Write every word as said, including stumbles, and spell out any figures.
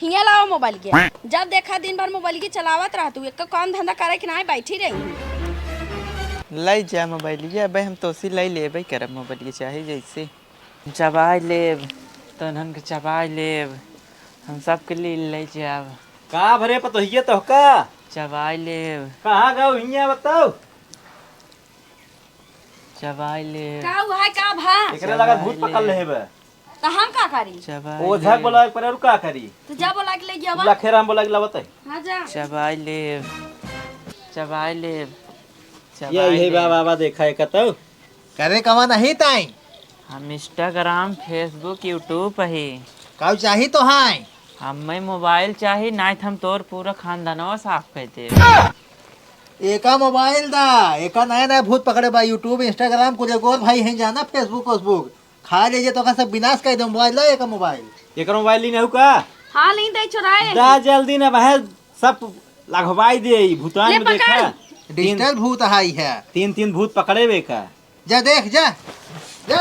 हियाँ लावा मोबाइल के। जब देखा दिन भर मोबाइल के चलावत रह तू, एक काम धंधा करे के नाहीं, बैठी रही। लै जा मोबाइल के, अबे हम तोसी लै लेबे करब मोबाइल के, चाहे जैसे। चबाई लेब, तोहन के चबाई लेब, हम सबके लिए लै जाब। का भरे पतोहिए तोहका? चबाई लेब। कहाँ गऊ हियाँ बताओ? चबाई लेब। का हुआ है, का भा? एकरे लगा भूत पकड़ ले हेबे। तो हम का करी? चबाई ओझा लेब। बोला एक पर और का करी? तो जा बोला के ले गया बा। लखेराम बोला के लावत है। हाँ जा। चबाई लेब, चबाई लेब, ये चबाई यही बा लेब। बाबा देखा है कतौ। करे कमा नहीं ताई? हम Instagram, Facebook, YouTube ही। काऊ चाही तो हाय? हमें मोबाइल चाही, नाहीं तो हम तोर पूरा खानदानवा साफ कर देब। एका मोबाइल दा, एका नया नया भूत पकड़े बा, YouTube, Instagram, कुल एक और भाई हैं जाना, Facebook, Facebook। खा ले जे तो का सब विनाश कर दे मोबाइल दा, एका मोबाइल। एकर मोबाइल ली नहीं का? हाँ, ली दे चुराए। दा जल्दी ना बहन, सब लगवाई दे ई भूतान ले में देखा। पकड़। तीन, डिजिटल भूत हाई है। तीन, तीन भूत पकड़े बे का। जा देख, जा, जा।